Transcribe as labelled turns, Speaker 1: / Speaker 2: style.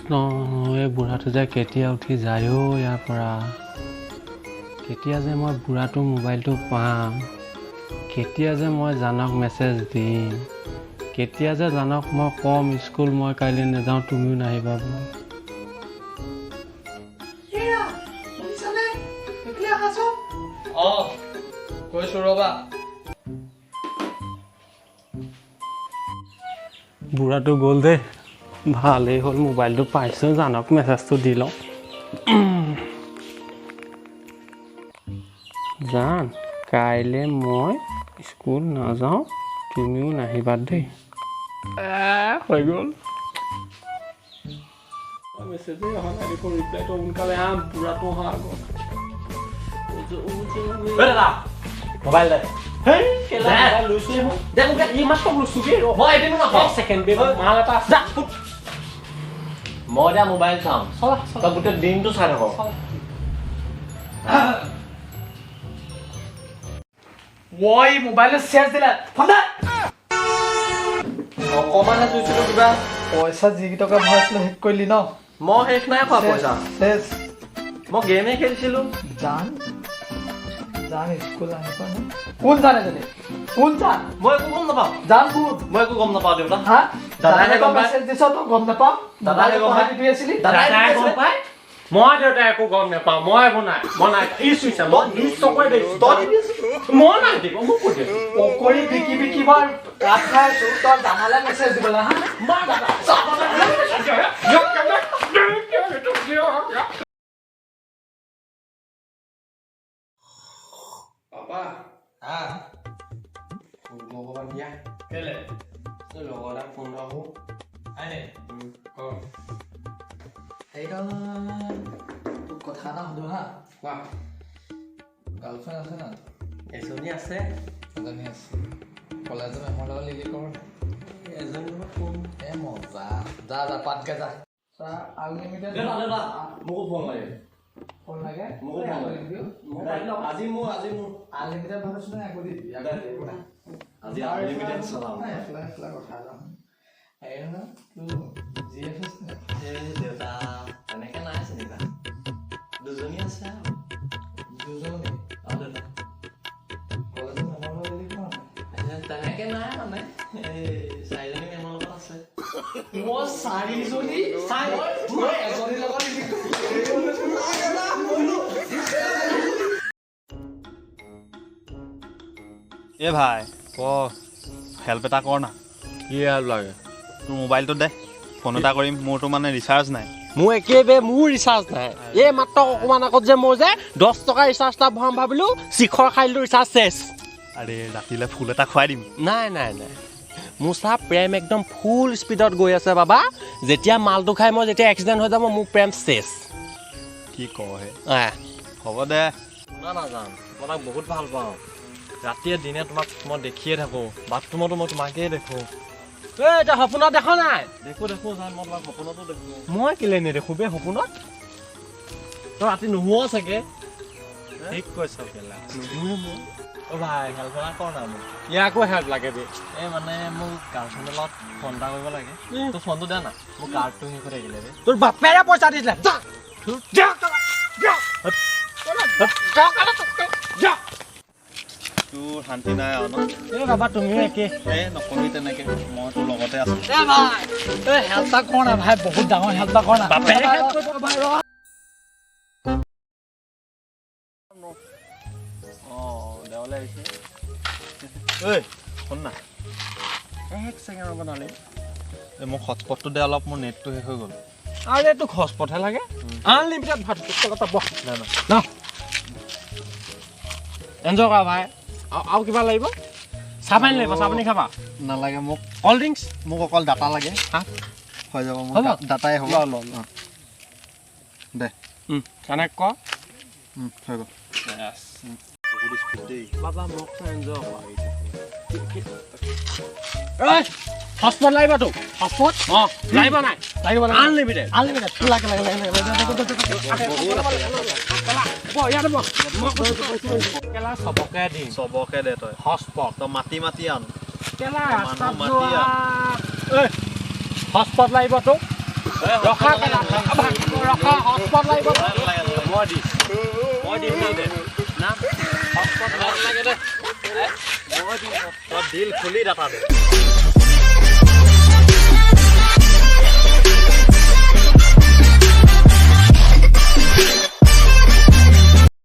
Speaker 1: কৃষ্ণ, এই বুঢ়াটো যে কেতিয়া উঠি যায় অ' ইয়াৰ পৰা। কেতিয়া যে মই বুঢ়াটোৰ মোবাইলটো পাম, কেতিয়া যে মই জানক মেছেজ দিম, কেতিয়া যে জানক মই ক'ম স্কুল মই কাইলৈ নাযাওঁ, তুমিও নাহিবা বুলি।
Speaker 2: এৰা, শুনিছানে? এইফালে আহাচোন।
Speaker 3: অঁ, কৈছো ৰ'বা।
Speaker 1: বুঢ়াটো গ'ল দেই, ভালেই হ'ল, মোবাইলটো পাইছোঁ, জানক মেছেজটো দি লওঁ। জান, কাইলৈ মই স্কুল নাযাওঁ, তুমিও নাহিবা দেই। হৈ গ'ল, মেছেজেই অহা নাই দেখোন, ৰিপ্লাইটো সোনকালে আহ, বুঢ়াটো অহা আগত।
Speaker 3: দাদা, মোবাইল দে।
Speaker 1: হেই, কেলা, মোবাইল লৈছোৱে মই।
Speaker 3: দে মোক দে।
Speaker 1: ই মাত্ৰ লৈছোগে, ৰ।
Speaker 3: মই এদিনো নাপাওঁ।
Speaker 1: এক ছেকেণ্ড বে, মাল এটা আছে।
Speaker 3: যা, ফুট। মই এতিয়া মোবাইল চাম।
Speaker 1: চলা, চলা।
Speaker 3: তই গোটেই দিনটো চাই থাক।
Speaker 2: ঐ, মোবাইলটো চেচ দিলে, ফোন দে।
Speaker 3: অকণমানহে চুইছিলো কিবা।
Speaker 2: পইচা যি কেইটকা ভৰাইছিলো শেষ কৰিলি ন?
Speaker 3: মই শেষ নাই খোৱা পইচা।
Speaker 2: চেচ।
Speaker 3: মই গেমে খেলিছিলো।
Speaker 2: জান, জান স্কুল আহিব ন? কোন জান এজনী? কোন জান?
Speaker 3: মই একো গম নাপাওঁ।
Speaker 2: জান কোন?
Speaker 3: মই একো গম নাপাওঁ দেউতা।
Speaker 2: হা?
Speaker 3: দাদাইহে
Speaker 2: দাদাই
Speaker 3: গম পায়।
Speaker 2: মেছেজ দিছ, তই গম নাপাওঁ?
Speaker 3: দাদাইহে গম পায়।
Speaker 2: টিপি আছিলি?
Speaker 3: দাদাই
Speaker 1: দাদাই গম পায়? মই দেউতা একো গম নাপাওঁ, মই একো নাই, মই নাই। ই চুইছে, মই নিজ চকুৰে দেখিছো।
Speaker 3: তই টিপি আছিলি?
Speaker 1: মই নাই দিব, মোক ক'ত দিছে?
Speaker 2: পকৰি বিকি বিকি মই কাঠ খাই আছো, তই জানালে মেছেজ দিবলৈ, হা?
Speaker 1: পাপা,
Speaker 3: হা?
Speaker 1: ভগৱান দিয়া।
Speaker 3: কেলে?
Speaker 1: লগৰ এটাক ফোন কৰোঁ।
Speaker 3: হয়
Speaker 1: ক।
Speaker 2: হেৰি নহয়, তোক কথা এটা সুধো হা।
Speaker 1: কোৱা।
Speaker 2: গাৰ্লফ্ৰেণ্ড আছে না?
Speaker 1: এজনী আছে।
Speaker 2: এজনী আছে। কলেজত মেমৰ লগত লিলি কৰ নাই?
Speaker 1: এজনী লগত ফোন।
Speaker 2: এ মজা, যা যা পাতগে যা। আনলিমিটেড।
Speaker 3: দেউতা, দেউতা, মোকো ফোন লাগে।
Speaker 2: ফোন লাগে?
Speaker 3: মোকো ফোন লাগে। আজি মোৰ
Speaker 2: আনলিমিটেড ভাবিছো নাই, আকৌ দিবি, আকৌ দিবি, একো নাই।
Speaker 3: আজি আনলিমিটেড চলাম।
Speaker 2: নাই, এফালে এফালে কথা এটা শুন। হেৰি নহয়, তোৰ জি এফ আছে নাই?
Speaker 3: এই দেউতা, তেনেকে নাই যেনিবা, দুজনী আছে আৰু।
Speaker 2: দুজনী?
Speaker 3: অঁ দেউতা।
Speaker 2: কলেজত মেমৰ লগত লিলি কৰ নাই?
Speaker 3: তেনেকে নাই, মানে এই চাৰিজনী মেমৰ লগত আছে।
Speaker 2: মই চাৰিজনী? মই এজনীৰ লগত লিলি কৰোঁ।
Speaker 4: এ ভাই।
Speaker 1: ক।
Speaker 4: হেল্প এটা কৰ না।
Speaker 1: কি হেল্প লাগে?
Speaker 4: তোৰ মোবাইলটো দে, ফোন এটা কৰিম। মোৰতো মানে ৰিচাৰ্জ নাই।
Speaker 1: মোৰ একেবাৰে মোৰ ৰিচাৰ্জ নাই। এই মাত্ৰ অকণমান আগত যে মই যে 10 টকা ৰিচাৰ্জ এটা ভৰাম ভাবিলোঁ, শিখৰ খাই দিলোঁ, ৰিচাৰ্জ চেচ।
Speaker 4: আৰে, ৰাতিলৈ ফুল এটা খুৱাই দিম।
Speaker 1: নাই নাই নাই, মোৰ চাহ প্ৰেম একদম ফুল স্পীডত গৈ আছে বাবা। যেতিয়া মালটো খাই মই যেতিয়া এক্সিডেণ্ট হৈ যাব, মোৰ প্ৰেম চেচ।
Speaker 4: কি কহে!
Speaker 1: আহ।
Speaker 4: হ'ব দে।
Speaker 3: শুনা না জান, মই তাক বহুত ভাল পাওঁ। ৰাতিয়ে দিনে তোমাক মই দেখিয়ে থাকোঁ, বাথৰুমতো মই তোমাকেই দেখোঁ।
Speaker 1: এই এতিয়া সপোনত দেখা নাই?
Speaker 3: দেখোঁ দেখোঁ জান, মই তোমাক সপোনতো দেখোঁ।
Speaker 1: মই কেলে নেদেখোঁ বে সপোনত?
Speaker 3: তই ৰাতি নোহোৱা চাগে।
Speaker 1: ঠিক কৈছ কেলা, নুশুৱে মই।
Speaker 3: অ' ভাই, হেল্প এটা কৰ না মোক।
Speaker 1: ইয়াকো হেল্প লাগে বে?
Speaker 3: এই মানে মোক গাৰ্লফ্ৰেণ্ডৰ লগত ফোন এটা কৰিব লাগে। তোৰ ফোনটো দে না, মোৰ কাৰ্ডটো শেষ হৈ থাকিলে বে।
Speaker 1: তোৰ বাপেৰে পইচা দিছিলে, যা যা যা যা।
Speaker 4: তোৰ শান্তি নাই আৰু ন?
Speaker 1: এই বাবা, তুমিও একে।
Speaker 4: এই নকবি তেনেকে, মই তোৰ লগতে আছো।
Speaker 2: এ ভাই, এই হেল্প এটা কৰ না ভাই, বহুত ডাঙৰ হেল্প এটা কৰ না।
Speaker 1: বাপেৰে হেল্প কৰিব।
Speaker 2: ভাই, ৰ।
Speaker 3: অঁ, দেওলে আহিছে।
Speaker 4: ঐ শুন না।
Speaker 1: এক ছেকেণ্ড ৰ'ব নালে।
Speaker 4: এই মোক হটস্পটটো দে অলপ, মোৰ নেটটো শেষ হৈ গ'ল।
Speaker 1: আৰে, তোক হটস্পটহে লাগে? আনলিমিটেড ভাত বহ।
Speaker 4: নাই নাই।
Speaker 1: ন এনজয় কৰা ভাই। আৰু কিবা লাগিব? চাহপানী লাগিব? চাহপানী খাবা?
Speaker 4: নালাগে মোক।
Speaker 1: Cold drinks?
Speaker 4: মোক অকল ডাটা লাগে।
Speaker 1: হা?
Speaker 4: হৈ যাব মোৰ।
Speaker 1: হ'ব?
Speaker 4: ডাটাই হ'ব।
Speaker 1: ল ল ল।
Speaker 4: দে।
Speaker 1: কানেক্ট কৰ।
Speaker 4: হৈ গ'ল। বহুত স্পীড দেই।
Speaker 1: বাবা, মোক এনজয় কৰা। ঐ, হটস্পট লাগিব তোক? হটস্পট অঁ লাগিব নাই?
Speaker 2: লাগিব।
Speaker 1: আনলিমিটেড।
Speaker 2: আনলিমিটেড লাগে লাগে লাগে লাগে।
Speaker 1: ইয়াতে বহ। কেলা, চবকে দিম।
Speaker 4: চবকে দে তই।
Speaker 1: হটস্পট।
Speaker 4: তই মাতি মাতি আন।
Speaker 1: কেলা,
Speaker 4: মানুহ
Speaker 1: ৰাস্তাত
Speaker 4: মাতি
Speaker 1: যোৱা।
Speaker 4: আন।
Speaker 1: ঐ, হটস্পট লাগিব তোক? ৰখা ৰখা হটস্পট লাগিব।
Speaker 3: মই দিম, মই দিম দে না, হটস্পট লাগে দে, মই দিম। তই দিল খুলি ডাটা দে।